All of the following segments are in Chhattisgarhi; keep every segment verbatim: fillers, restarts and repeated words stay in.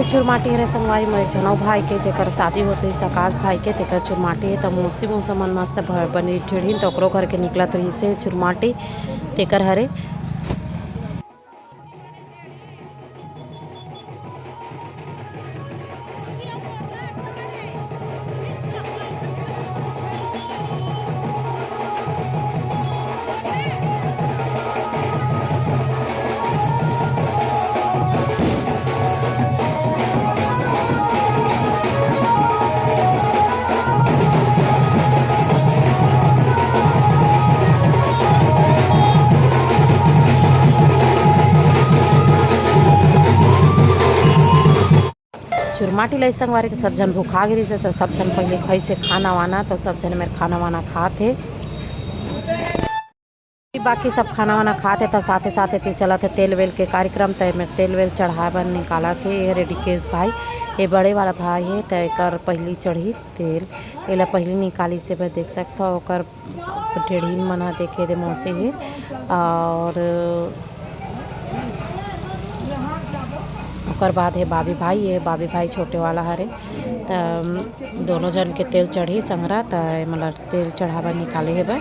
चुरमाटी हरे संगवारी मोर एक झन अउ भाई के, जेकर शादी होत रहिस आकाश भाई के, तेकर चुरमाटी हे। त मौसी मौसा मन मस्त भ-, बने ठेड़हिन, त ओकरो घर के निकलत रहिस हे चुरमाटी, तेकर हरे। चुरमाटी लाई संगवारी, त सब झन भुखा गे रहिस हे, त सब झन पहिले खाइस हे खाना वाना, त सब झन मेर खाना वाना खात हे। बाकी सब खाना वाना खात हे, त साथे साथे ते चलत हे तेल वेल के कार्यक्रम, त एमेर तेल वेल चढ़ाए बर निकालत हे। ये हरे रिकेश भाई, ये बड़े वाला भाई हे, त एकर पहिली चढ़ही तेल, एला पहिली निकालिस हे। भाई देख सकथव, ओकर ढेढ़ीन मन ह देखे दे मौसी हे, और ओकर बाद हे बाबी भाई, ये बाबी भाई छोटे वाला हरे, त दोनों झन के तेल चढ़ही संघरा, त एमन ला तेल चढ़ाए बर निकाले हे बा।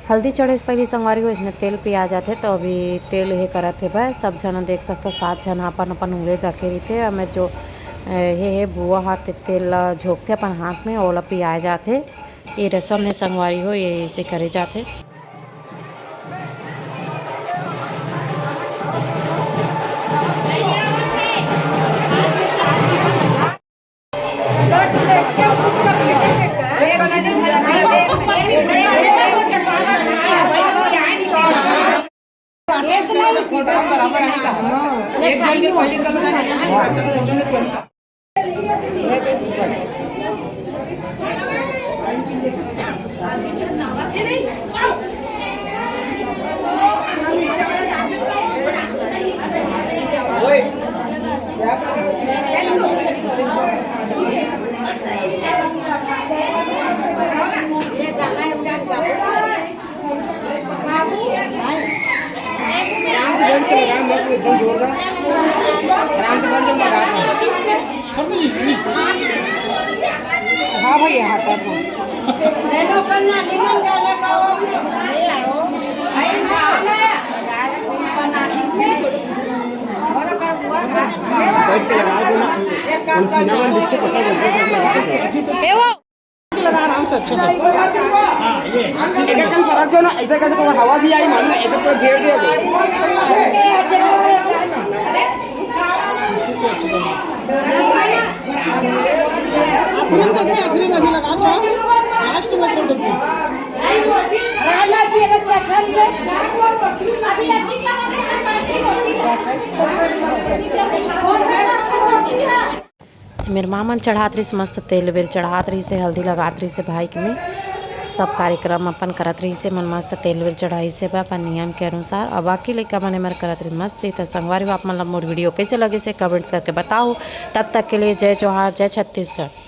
हल्दी चढ़े से पहले संगवारी हो, इसने तेल पिया जाथे, तो अभी तेल हे करत हे भाई। सब झन देख सकथो, सात झन अपन अपन उंगली रखे रहिथे। अमे जो, ए, हे, हे बुआ हा ते तेल ला झोंकथे अपन हाथ में, ओला पियाए जाथे। ये रसम हे संगवारी हो, ये ऐसे करे जाथे। हाँ भैया, हाँ, कर दो। बैठ के लगा दो ना, उन सीना में लिख के पता चलता है, लगा दो। ए वो लगा आराम से, अच्छे से। हाँ, ये। एक, एक कन सरक जाओ ना, ऐसे करके तो हवा भी आई, मालूम है, इधर तो घेर दे अभी। आखिरी में देखो, आखिरी में अभी लगा दो, लास्ट में एकदम देखो। मेर माँ मन चढ़ात रहिस, मस्त तेल वेल चढ़ात रहिस हे, हल्दी लगात रहिस हे भाई के में। सब कार्यक्रम अपन करत रहिस हे, मन मस्त तेल वेल चढ़ाइस हे बा अपन नियम के अनुसार। अब बाकी लइका मन एमर करत रहिस मस्त। त संगवारी हो, आप मन ला मोर वीडियो कैसे लगिस हे, कमेंट्स करके बताओ। तब तक के लिए जय जोहार, जय छत्तीसगढ़।